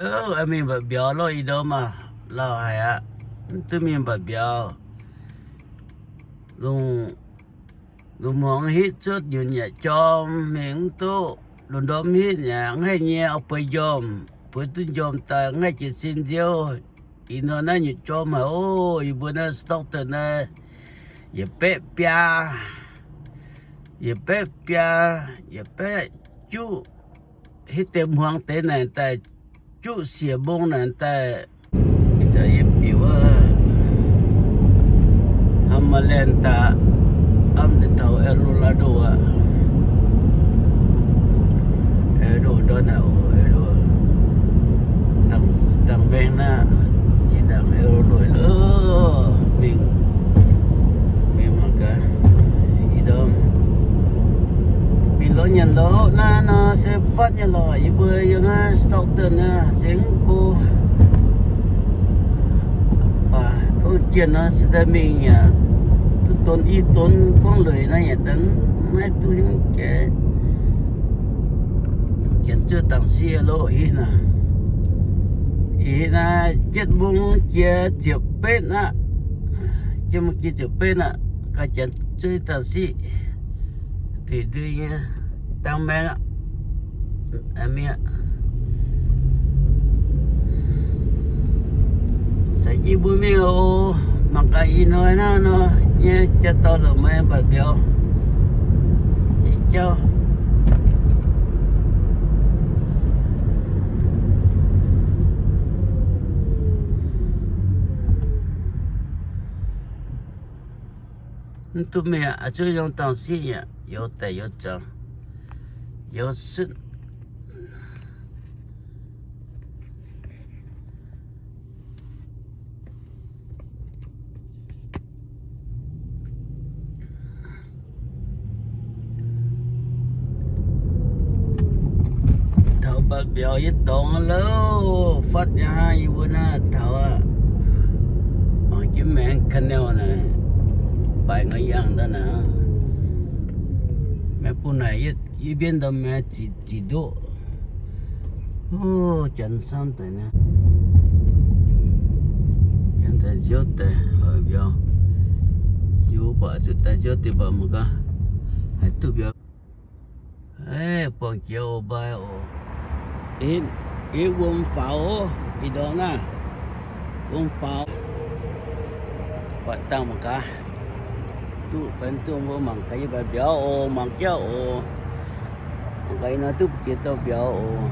Mingh mba'biauz lorqc, ih ndorm maah, lauh haic aqv. Mv duqv mingh mba'biauz. Lungh, lungh muangx hitv cuotv nyunc yaac jorm, mingh mv duqv. Lungh ndorm hitv yaac mv haih nyei, oix bueix njormh, bueix duqv njormh daaih mv haih jiez sin nziouv. Ih hnoi naaiv nyunc jorm haic oc. Yie mbuo naaiv Stockton naaiv yietc baeqv biaa, yietc baeqv biaa, yietc baeqv juqv, hitv deix hmuangx deix naaic daaih juqv siec mbong naaic daaih. Ih zanc yie biux hnamv maaih laengh daaih, hnamv deix taux Colorado aqv. Colorado ndortv naaic oc, Colorado. Dangh, dangh maeng naaiv, jiex dangh Colorado loh, mingh, mingh mangc gaax. Ih ndorm mingh lorz nyanc lorz hopv naaiv nor se fatv nyei lorqc. Yie mbuo yiem naaiv Stockton naaiv se mv go. Baac tov jienh nor se daaih mingh yaac duqv donx i donx gorngv lueic naaiv yaac daaih maiv duqv hnyouv jiex. Janx zuov dangc sic loh, ih naaiv, ih naaiv jienv mbong jiex ziepc betv aqv. Jienv mbong jiex ziepc betv aqv, gauh janx zuov dangc sic. Dui dui nyei, dangh maeng aqv. Mingh aqv. Caux jienv mbuo mingh oc. Mangc gaax ih hnoi naaiv nor nyei jaa-dorn lorqc, meih mba'biauz nyei jauv. Mv duqv mingh aqv, zuov yiem dangh sic aqv, youz daic youz zoux, youz sutv. Taux mba'biauz yie dorngx louh, fatv nyei hnangv. Yie mbuo naaiv taux aqv. Mangc jienv maengx canal naaic, baaix ngau yangh daaih naaic. Maengx bung naaic yie, yie mbienv ndorm maengx ziqc, ziqc ndoqv. Ov, janx samv daic naaiv. Janx daaih nziouv daaih, oix mbiauz. Yie mbuo buatc zuqc daaih nziouv deix mbuo mangc gaax, haih duqv mbiauz. Buangh jiex oc, mbaih oc. Ih wuom faaux oc, ih ndorm naaiv. Wuom faaux. Buatc dangh mangc gaax. Duqv fai mv duqv, mbuo mangc gaax yie mbuo mbiauz oc, mangc jauv oc. Mangc gaax ih hnoi duqv ziex dauh mbiauz oc.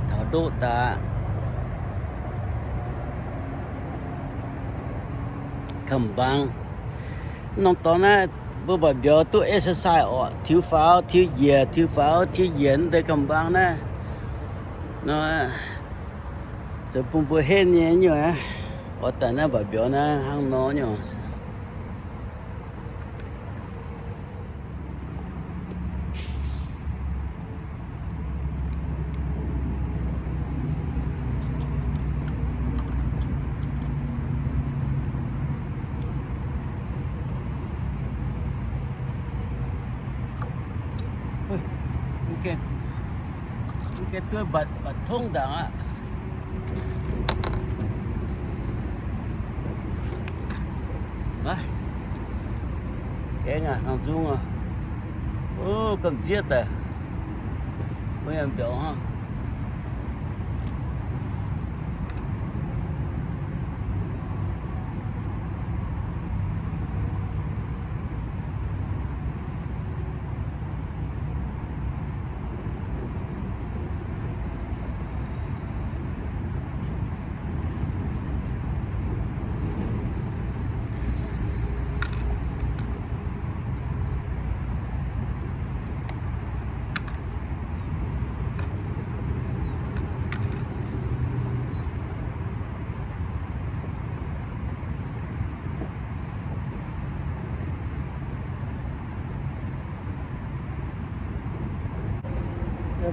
Taux ndoqv daaih. Kamx mbaang. Norm dorngx naaiv mbuo mba'biauz duqv exercise oc, tiux faaux tiux njiec, tiux faaux tiux njiec, mv deix kamx mbaang naaiv nor, zoux bun mbuo henv nyei nyungc aqv. Oix daaih naaiv mba'biauz naaiv hnangv nor nyungc. Mv gaengh duqv mbatc, mbatc tongv ndaangc aqv. Naaiv, gaengh aqv, nangh zungv aqv. Ov, gamh nziev daaih. Mbuo yangh mbiauz hnangv.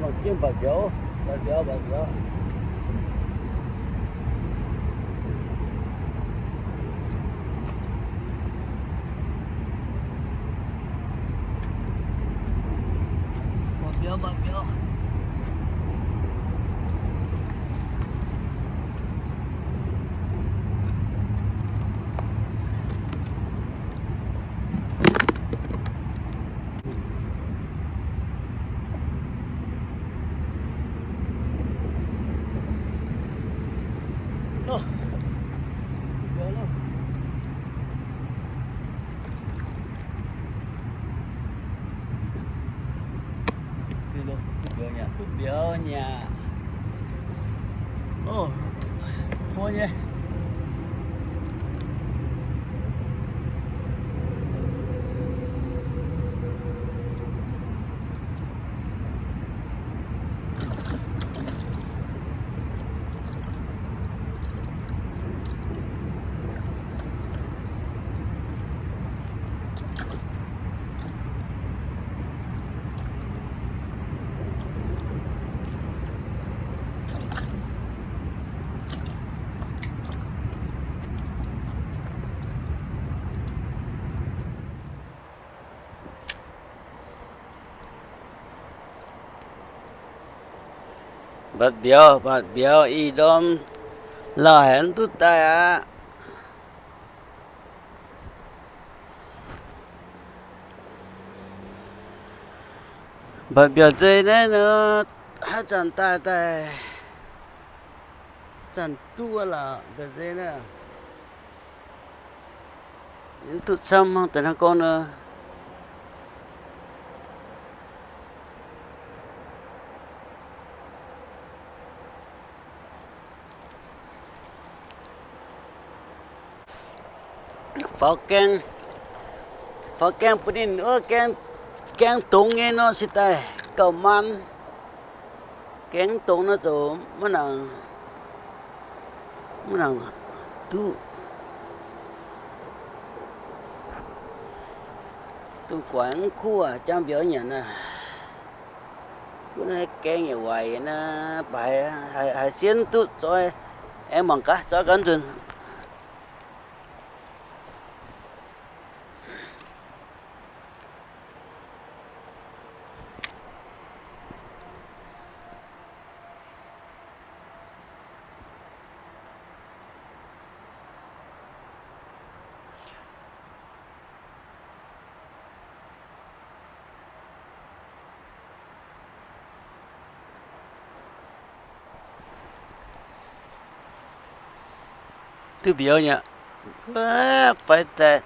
Mangc jienv mbatc mbiauz, mbatc mbiauz, mbatc mbiauz. Mbatc mbiauz, mbatc mbiauz. Loh. Duqv mbiauz loh. Duqv mbiauz nyei, duqv mbiauz nyei. Loh, tov nyei. Mbatc mbiauz, mbatc mbiauz, ih ndorm lauh haic mv duqv daaih aqv. Mbatc mbiauz nzei naaiv nor, haaix zanc daaih daaih, zanc duqv wuov lorqc, mbiauz nzei naaiv. Mv duqv camv hnangv deix hnangv gorngv nor. Faaux gaeng, faaux gaeng bun ninh wuov gaeng, gaeng dongz nyei nor se daaih gauh maan. Gaeng dongz nor zoux maiv nangc, maiv nangc duqv, dongh guaix mv kuv aac, jangv mbiauz nyanc aac. Gunv naaiv gaeng yaac waaic naaiv, baaix haiz, haiz sienv duqv zoi, aengx mangc gaax, zoi gaax nzunc. Duqv mbiauz nyei, faix daaih.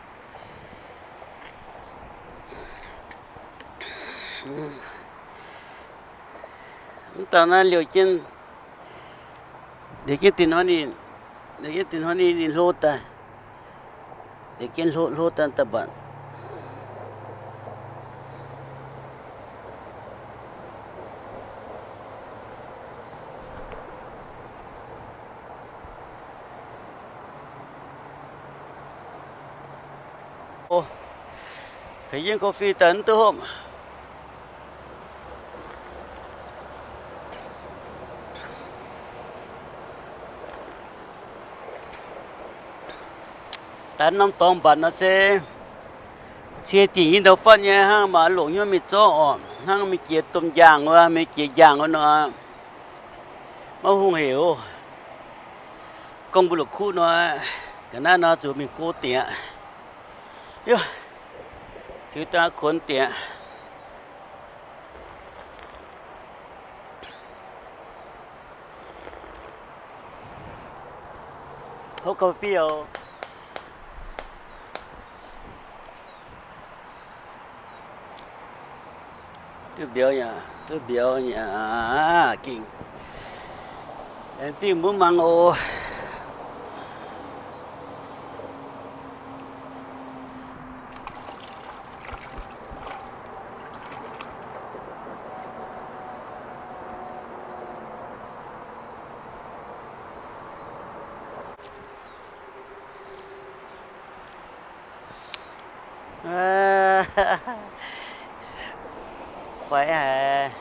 Mv dauh naaiv liouh jienv, liouh jienv dinh hnoi ninh, liouh jienv dinh hnoi ninh, ninh hlo daaih. Liouh jienv hlo, hlo daaih daaih mbatc. Feix jienv coffee daaih mv duqv hopv. Daaih norm dorngx mbatc nor se cie dingc nyei ndau fatv nyei, hnangv maaih longc hnyouv mingh zorqv orqc, hnangv mingh jiex domh njaangh wuov, mingh jiex njaangh wuov nor, maiv hungh hec oc. Gorngv mbuo la'kuqv nor, ga'naaiv nor zuqc mingh go dingc aqv. Yov, tiux daaih kuonx dingc aqv. Hopv coffee oc. Duqv mbiauz nyei, duqv mbiauz nyei aqv. Gengh laengz zingh mbuo mangc oc. Faix haic.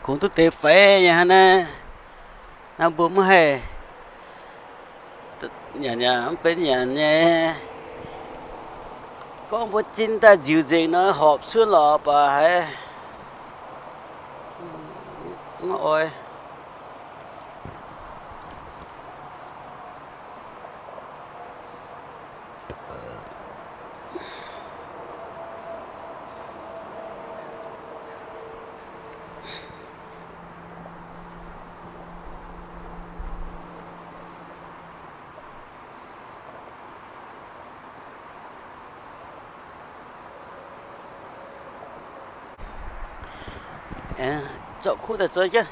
Kungx duqv deix faix nyei hnangv naaiv. Naaiv mbuo maiv haih nyanc, mv benx nyanc nyei. Gorngv mbuo zinh daaih nziux nzengc nor, horpc cuotv lorqc baac haiz maiv oix. Zorqv kuv daaih zoux jienv.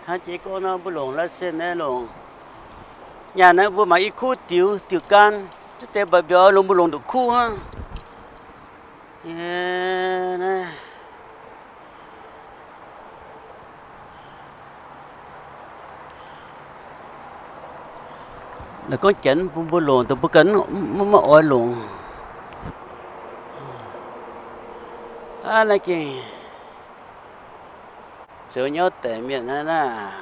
Hnangv jiex gorngv nor mbuo longc license naaiv longc. Nyaanh naaiv mbuo mangc i kuv diux, diux gan, zuov deix mba'mbiauz longc mbuo longc nduqc kuv hnangv. Naaiv gorngv janx mbuo longc dongh mbuo ganh maiv oix longc. Aav, naaiv gengh zoux nyauv daic mienh naaiv naaiv.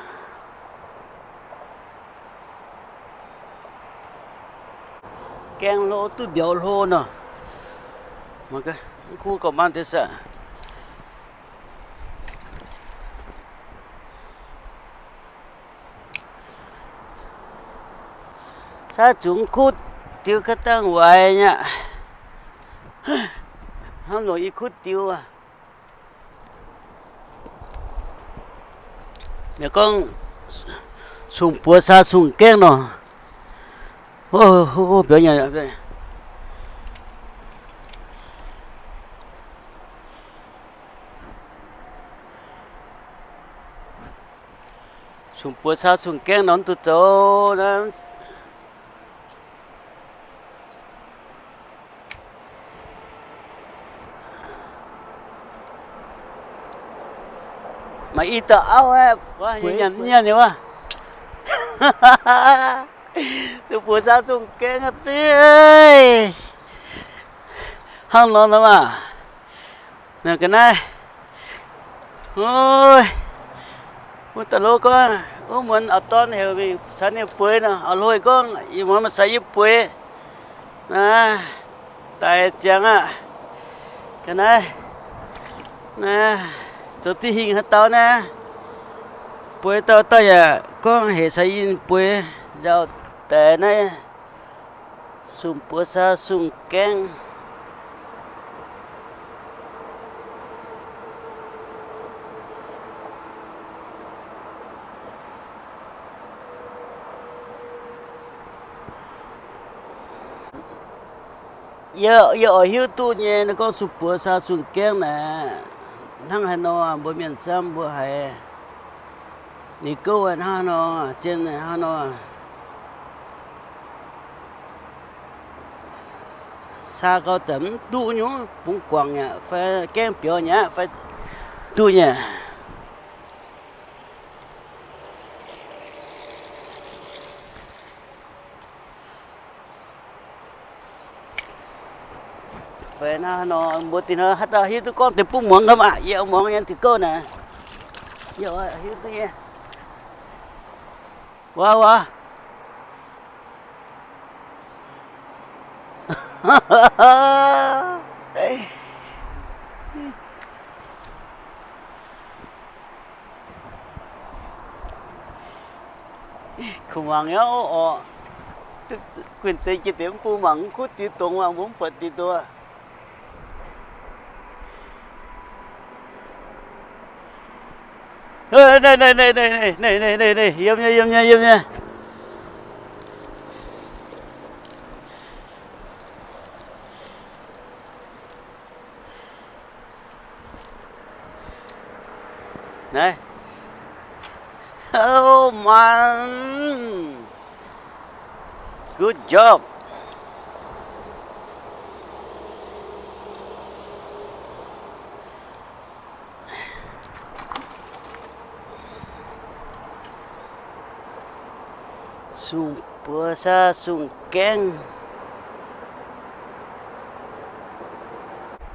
Gaeng hlo duqv mbiauz hlo nor. Mv kuv gorqv-manv deix saah. Saaiv zuqc kuv diux ga'dangh waaic nyei aqv. Hnamv longc i kuv diux aqv. Meih gorngv sung-buoz saa sung-gaengv nor. Biaux nyei. Sung-buoz saa sung-gaengv nor mv duqv zoux naaiv. Maaih i dauh auv aeqv, nyanc nyei wuov. Sung-buoz saa sung-gaengv aqv zeiv. Hnangv nor nor maah. Naaiv ga'naaiv, wuov da'lov gorngv, wuov muonz auv-dorn heuc mingh caux ninh bueix nor, auv-loz gorngv, ih muonz maaih caux yie bueix. Naaiv daic ziangx aqv. Ga'naaiv, naaiv zoux div hingh haaix dauh naaiv, bueix dauh dauh yaac gorngv heuc caux yie bueix nzaaux daic naaiv. Sung-buoz saa sung-gaengv. Yie, yie oix hiuv duqv nyei, ninh gorngv sung-buoz saa sung-gaengv naaic hnangv haaix nor, mbuo mienh camv mbuo haiz ninh gouv hnangv haaix nor, zien hnangv haaix nor. Saa gau daaih mv duqv nyungc, bungx guangc nyei aqv, fai gaengh biaux nyei aqv, fai duqv nyei. Fai naaiv nor, mbuo dinh hnoi haaix dauh hiuv duqv gorngv deix bun muangx gaax maah, yie muangx nyei diuh gouv naaic. Yie hiuv duqv nyei. Wuov, wuov. Kungx mangc nyei oc. Guinh deix jiex deix mv bung mangc mv kuv diux dongz aqv, mbuo mv buatc diux dongz aqv. Naaiv, naaiv, yiem nyei, yiem nyei, yiem nyei. Naaiv. Oh man. Good job. Sung-buoz saa sung-gaengv.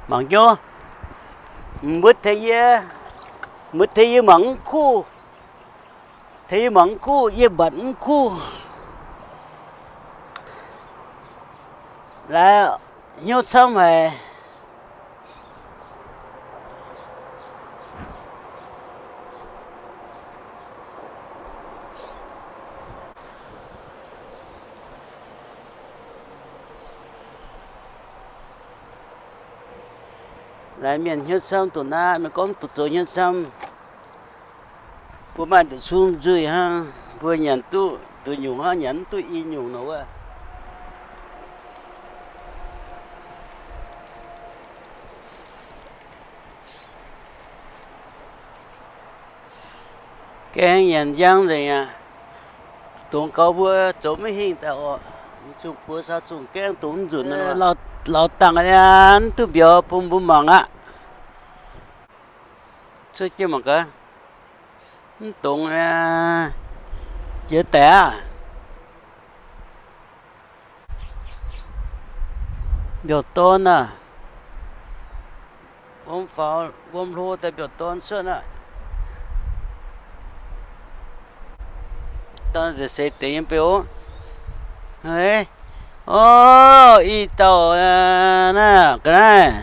Mangc jov, mbuo tengx yie, mbuo tengx yie mangc mv kuv, tengx yie mangc mv kuv, yie mbatc mv kuv. Laaix hnyouv camv haic. Laaix mienh hnyouv camv dongh naaiv, mienh gorngv duqv zoux hnyouv camv. Mbuo maaih nduqc sung nzuih hnangv, mbuo nyanc duqv nduqc nyungc hnangv, nyanc mv duqv i nyungc nor wuov. Gaengh nyanc njang nzengc aqv. Dongz gaux mbuo zoux maiv hingh daaih oc. Zungh buoz caux zungh gaengh dongz mv nzunc. Lauz dangc aqv, mv duqv mbiauz bun mbuo mangc aqv. Cuotv jienv mangc gaax. Mv dongz, jiex daic aqv. Mbiauz-dorn aah, wuom faaux wuom hlo daaih mbiauz-dorn cuotv aqv. Dorn nzengc seix deix nyei beu. Orv, i dauh naaiv, ga'naaiv,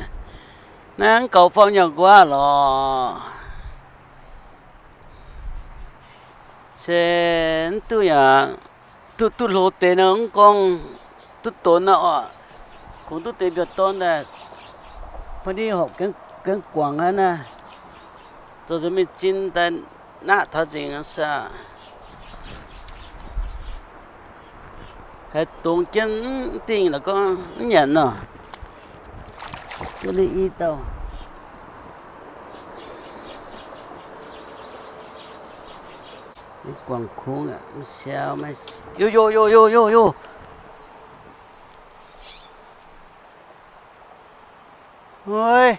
naaiv mv gaux form nyanc nquaah lorqc. Se mv duqv yaac duqv, duqv hlo deix nor mv gorngv duqv donx nor oc. Kungx duqv deix mbiauz-dorn daaih, ba'di horpc gaengh guangc aqv naaiv. Zoux nzunc mingh zin daaih naqv taux nzengc aqv saah. Haiz dongz jienv mv dingh la'gorngv mv nyanc nor. Duqv ninh i dauh. Guangc kungx aqv, mv siau maiv, yo, yo, yo, yo, yo, yo. Oi,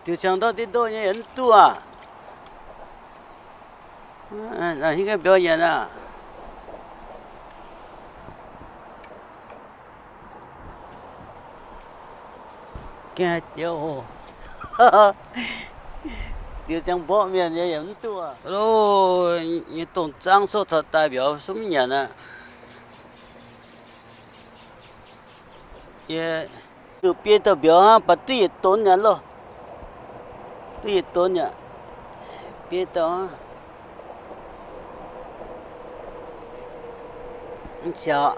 diuc ziangx ndortv diqv ndoqv nyei yaac mv duqv aqv. Hingv ganh mbiauz nyanc aqv. Gaengh haiz jiex oc. Diuc ziangx mborqv mienh nyei yaac mv duqv aqv. Loh, nyei dongh zaangv sou taux daaih mbiauz sumv nyanc aqv. Yie zuqc biei dauh mbiauz hnangv, baac duqv yietc donx aqv loh. Duqv yietc donx aqv. Biei dauh hnangv. Mv siaaux.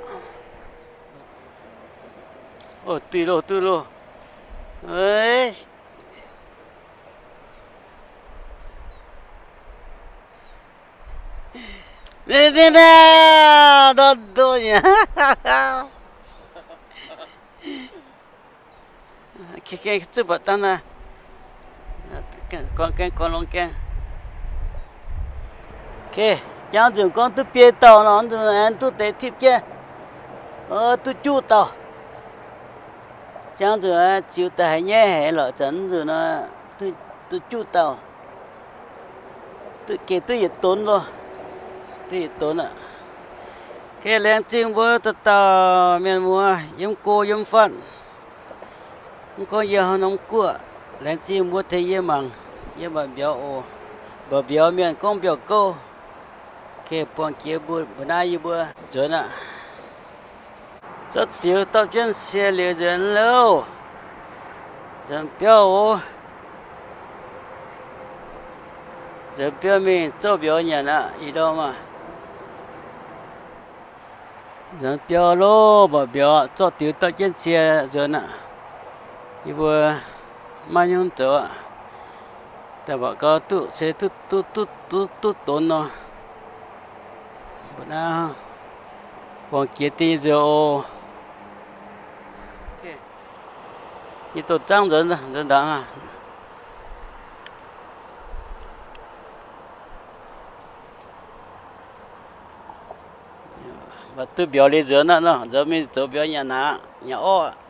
Duqv loh, duqv loh. Ndortv ndoqv nyei. Zuqv mbatc dangh naaiv. Gorngv gaengh, gorngv longx gaengh. Jangv nzunc gorngv duqv biei dauh nor, nzunc aengx duqv deix tipv jienv, duqv juqv dauh. Jangv nzunc ziux daaih haiz nyaiv haic lorqc, zanc nzunc nor duqv juqv dauh. Gec duqv yietc donx loh. Duqv yietc donx aqv. Laengz zingh mbuo dauh dauh mienh muoz yiem go yiem fatv. Mv gorngv yie haaix norm guoqv, laengz zingh mbuo tengx yie mangc, yie mbaac mbiauz oc. Mbaac mbiauz mienh gorngv mbiauz gouv. Buangh jiex mbuo mbu'naaiv yie mbuo nzuonx aqv. Zorqv diux dorh jienv cie liuz nzuonx loh. Nzuonx biauv oc. Nzuonx biauv mingh zorqv mbiauz nyanc aqv, ih ndorm aac. Nzuonx biauv loh, mbaac mbiauz zorqv diux dorh jienv cie nzuonx aqv. Yie mbuo maiv hnyouv zoux aqv. Daaih mbaac gau duqv se duqv, duqv, duqv, duqv donx nor. Mbuo naaiv buangh jiex dingh nzuonx oc. Yie doh zaangv nzuonx, nzuonx ndaangc aqv. Mv baac duqv mbiauz liuz nzuonx aqv nor, nzuonx mingh zoux mbiauz nyanc naaic, nyanc orv aqv.